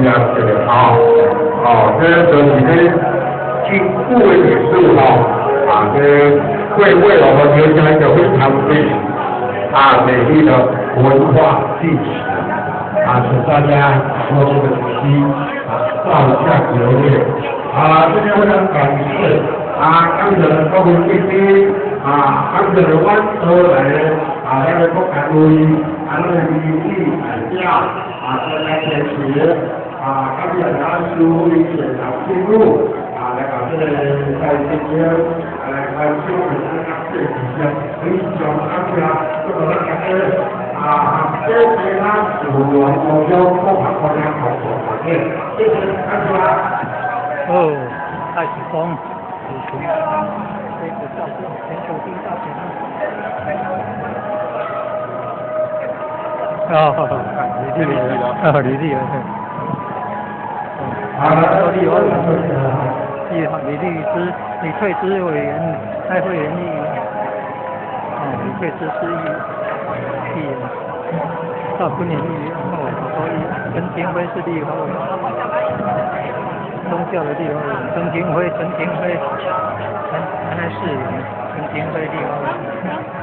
啊，這個吼，哦，這就是咧真久的歷史吼，啊，這會為我們留下一個非常美啊美麗的文化歷史，啊，請大家做這個主席啊，照相留念。啊，這邊非常感謝啊，剛才各位貴賓啊，剛才的彎都來啊，那個國家會啊，那個民意代表啊，大家支持啊，感謝咱蘇以現場記錄啊，來到這個在這邊來關心我們這個非常感謝，這個咱大家啊，這是咱自然目標國防國家共同發展，謝謝感謝。哦，太子峰，這個照片，全球第一大片。哦，李立哦，李立哦，李李律師，李退之委員，蔡會員議員，哦，李退之是議員，趙坤年議員，哦，好多議員，陳廷輝是立法委員。宗教的立法委員陳廷輝，陳廷輝，台南市議員，陳廷輝立法委員。